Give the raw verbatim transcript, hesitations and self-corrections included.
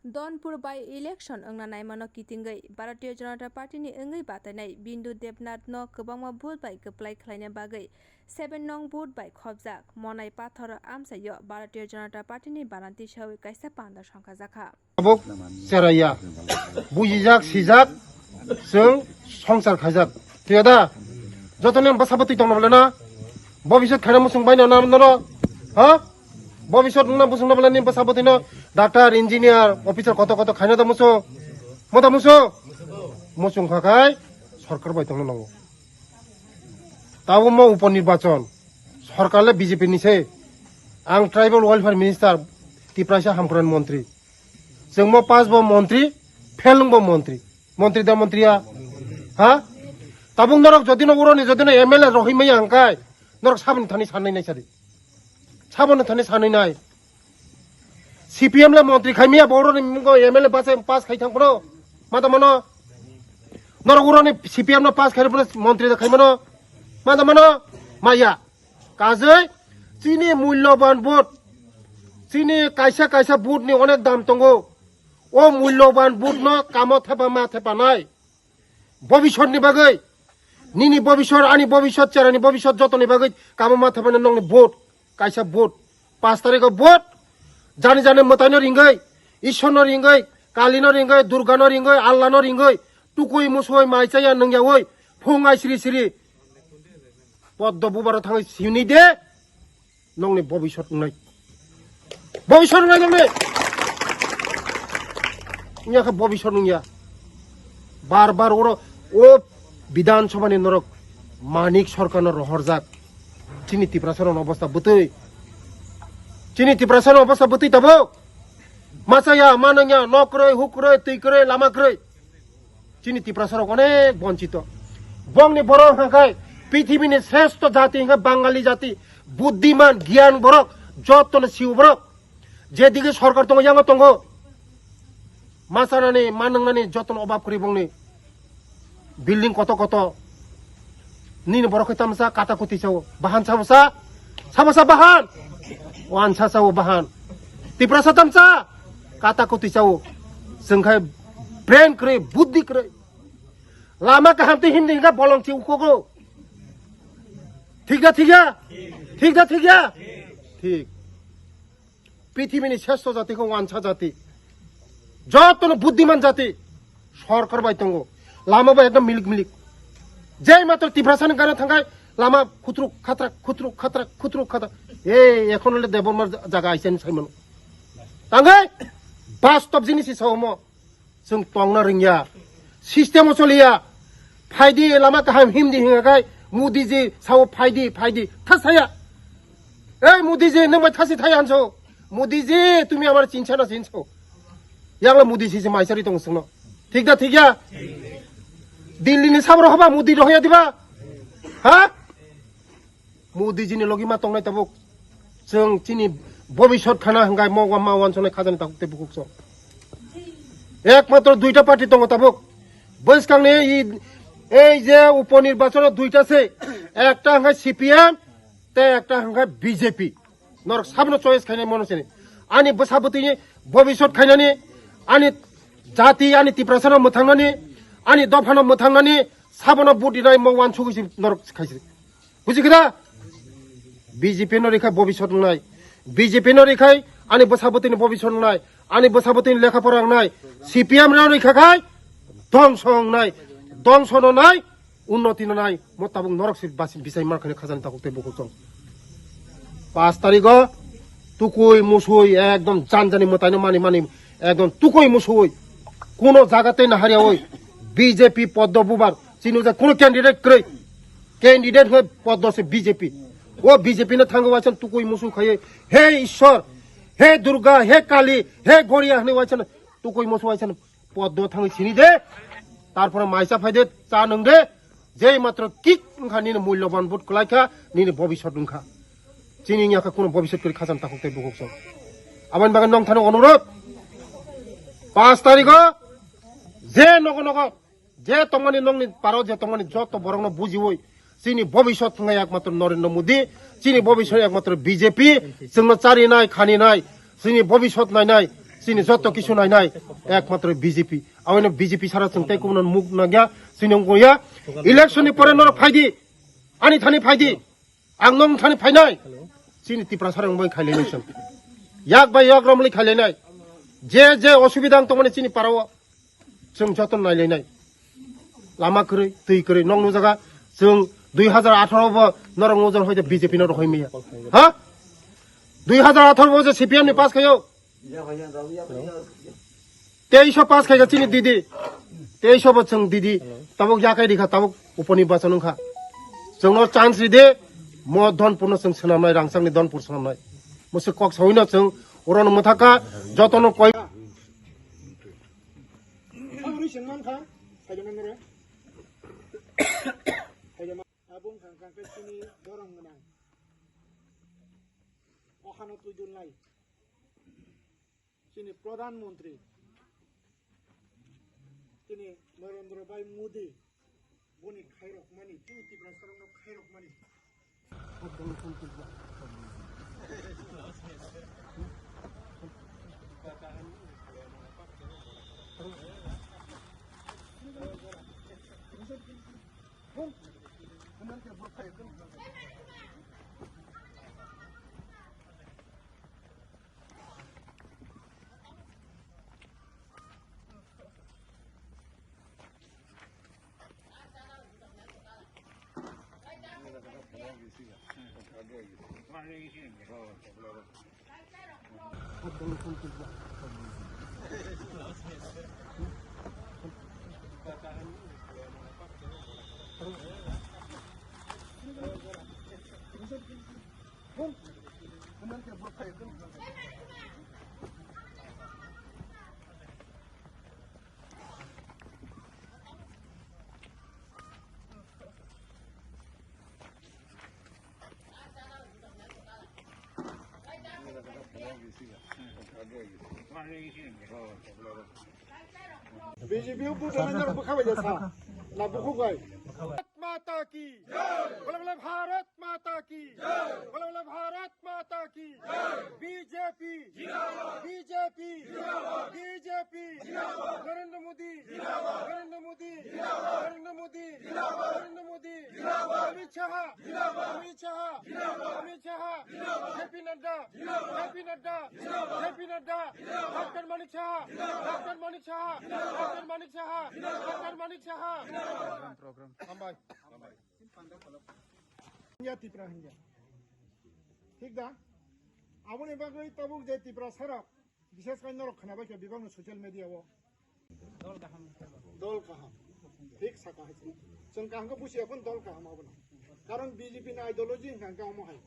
Donpur by election wngna naimano kitingwi Bharatiya Janata Party ni wngwi batainai Bindu Debnath no kwbangma vote bai kwplai khlaina bagwi seven nong vote bai khopjak Monai Pathor amchaio Bharatiya Janata Party ni baranti sawi kaisa panda songkha jakha. Tabuk cheraiya, bujijak, sijak, chwng songsar khaijak. Twiya da? Jotoni bwsa bwtwi tongna bwle na? Bobisot khaina muchung bai no na noro? Ha? Bobisot wngna muchung na bwle ni bwsa bwtwi no doctor, engineer, officer koto koto khaina da muchung? Mo da muchung? Muchung kha khai sorkar bai tongna nango. Tabuk mo upo nirbachon, sorkar le B J P ni se. Ang tribal welfare minister, Tiprasa Hamkran montri. Chwng mo pass bo montri, phelung bo montri. Montri da montri ya? Ha? Tabuk norok jodi no uro ni jodi no M L A rohoi maya hwnkhe, norok saboni thani sanai nai sadi. Saboni thani sanai nai. C P M le montri khai maya, bo uro ni mungo M L A pass, pass khai thang phano. Ma da mano? Norok uro ni C P M no pass khai phano montri da khai mano. Ma da mano? Maya. Kajai, chini mulloban vote, chini kaisa kaisa vote ni onek dam tongo. O mulloban vote no kamo thepa ma thepa nai. Bobisot ni bagwi, nini bobisot, ani bobisot, cherani bobisot, jotoni bagwi kamo ma thepa nai nongni vote, kaisa vote. Pash tarikh o vote, jani jani mwtai no ringwi, Ishwar no ringwi, Kali no ringwi, Durga no ringwi, Allah no ringwi, tukui musui mai chaya nungyawi, phung ai siri siri. Poddo bubaro thangwi sini de, nongni bobisot wngnai. Bobisot wngnai nongni. Wngya khe bobisot wngya. Bar bar oro o Bidhan Sabha ni norok Manik Sarkar no rohorjak. Chini Tiprasa rok obostha bwtwi. Chini Tiprasa rok obostha bwtwi tabuk. Machaya, manungya, nok kwrwi, huk kwrwi, twi kwrwi, lama kwrwi. Chini Tiprasa rok onek bonchito. Bongni borok hwnkha khe pithibini sreshto jati hwnkha Bangali jati, buddiman, giyan borok, jotono siu borok. Jedigi sorkar tongo, yango tongo. Machanani, manungnani jotono obab kwrwi bongni. Building koto koto. Nini borok khe tamsa kata kuti chao. Bahan chao sa? Sabo sa bahan? Wansa chao bahan. Tiprasa tamsa? Kata kuti chao. Chwng khai brain kwrwi, buddhi kwrwi. Lama kaham twi himdi hingka bolong chi ukogo. Thik da thik ya? Thik da thik ya? Thik. Pithibini sreshto jati khe wansa jati. Jotono buddiman jati. Sorkar bai tongo. Lama bai ekdom milik milik. Jei matro Tiprasani gana thangkai lama khutruk khatrak, khutruk khatrak, khutruk khatrak. Ei, ekhon le Debbarma jaga aisen saimano. Tangkai bastob jinis sao mo. Chwng tongna rwngya. System o choliya. Phaidi lama kaham himdi hingakai. Modi ji sao phaidi, phaidi. Thasaya. Ei Modi ji, nwng bai thasi thai hanso. Modi ji, tumi amar chinsa na chinso. Yangla Modi ji se maisari tong sungno. Thik da thik ya? Delhi ni sabro hoba Modi rohya diba? Ha? Modi ji ni logi ma tongnai tabuk. Chwng chini bobisot khana hwngai mo ma wansonai khajani tabuk te bukuk so. Ekmatro duita party tongo tabuk. Bwskangni i-, ei je upo nirbachon o duita se. Ekta hwngai C P M, te ekta hwngai B J P. Norok sabno choice khainai mono sini. Ani bwsa bwtwini bobisot khainani, ani jati, ani Tiprasano mwthangnani, ani dophano mwthangnani, sabono vote rinai mo wansugwi si norok khaisi. Buji khe da? B J P no rikhai bobisot wngnai. B J P no rikhai ani bwsa bwtwini bobisot wngnai. Ani bwsa bwtwini lekha pora wngnai. C P M no rikha khai dongso wngnai. Dongso no nai, unnoti no nai. Mo tabuk norok se basi bisai mar khani khajani tabuk tei bukuk tong. Pash tarikh o tukui musui ekdom janjani mwtai no mani mani ekdom tukui musui. Kuno jaga tei naharya oi B J P poddo bubar chini ujak kuno candidate kwrwi. Candidate hwnkhe poddo se B J P. O B J P no thango waisa tukui musu khaye, "He Ishwar, he Durga, he Kali, he Goria," hwnwi waisa tukui musu waisa poddo thangwi sini de. Tarpore maisa phai de, cha nwng de. Jei matro kik wngkha nini mulloban vote kwlai kha, nini bobisot wngkha. Chini wngya kha kuno bobisot kwrwi khajam takhuk tei bukhuk song. Aboni bagwi nongthano onurot. Pash tarikh o je nogo nogo je tongmani nongni paro je tongmani joto borokno bujiwi chini bobisot wngkha ekmatro Narendra Modi, chini bobisot ekmatro B J P, chwngno charinai, khaninai, chini bobisot nainai, Chini joto kisu nainai ekmatro B J P. Abono B J P sara chwng tei kubun muk nangya, chini wngya. Election ni pore norok phaidi, ani thani phaidi, ang nong thani phainai. Chini Tiprasa rok bai khailainai chwng. Yak bai yak romlai khailainai. Je je osubida ang tongmani chini parao chwng joto nailainai. Lama kwrwi, twi kwrwi, nok nujaga chwng dui hajar atharo bo norok nujor hoite B J P no rohoi maya. Ha? Dui hajar atharo bo je C P M ni pass khayo. Teiso pass khaika chini didi. Teiso bo chwng didi. Tabuk yakai rikha, tabuk uponi bachan wngkha. Chwngno chance ride, mo Dhonpurno chwng swnamnai, rangchakni Dhonpur swnamnai. Mo se kok sawino chwng orono mwthaka, jotono koi. Ang ri sengman kha, kaijaknai nore. Kaijaknai. Abong kha kha khe chini dorong gwnang. Okhano twi dun lai. Chini Pradhan Mantri. Chini Narendra Bhai Modi. Boni khairokmani, chini Tiprasarokno khairokmani. B J P o vote rwna norok bwkha bai jasa. Na bukhuk bai. Mata ki. Bole bole Bharat Mata ki. Bole bole Bharat Mata ki. B J P. B J P. B J P. Narendra Modi. Narendra Modi. Narendra Modi. Narendra Modi. Amit Shah. Amit Shah. Amit Shah. J P Nadda. J P Nadda. J P Nadda. Doctor Manik Saha. Doctor Manik Saha. Doctor Manik Saha. Doctor Manik Saha. Hambai. Hambai. Hinja Tipra hinja. Thik da? Aboni bagwi tabuk je Tiprasarok, bishes kai norok khwnabai khe bibangno social media o. Dol kaham. Dol kaham. Thik saka hai se. Chwng kaham khe busi aphano dol kaham abono. Karon B J P ni ideology hwnkha hwnkhe omo hai.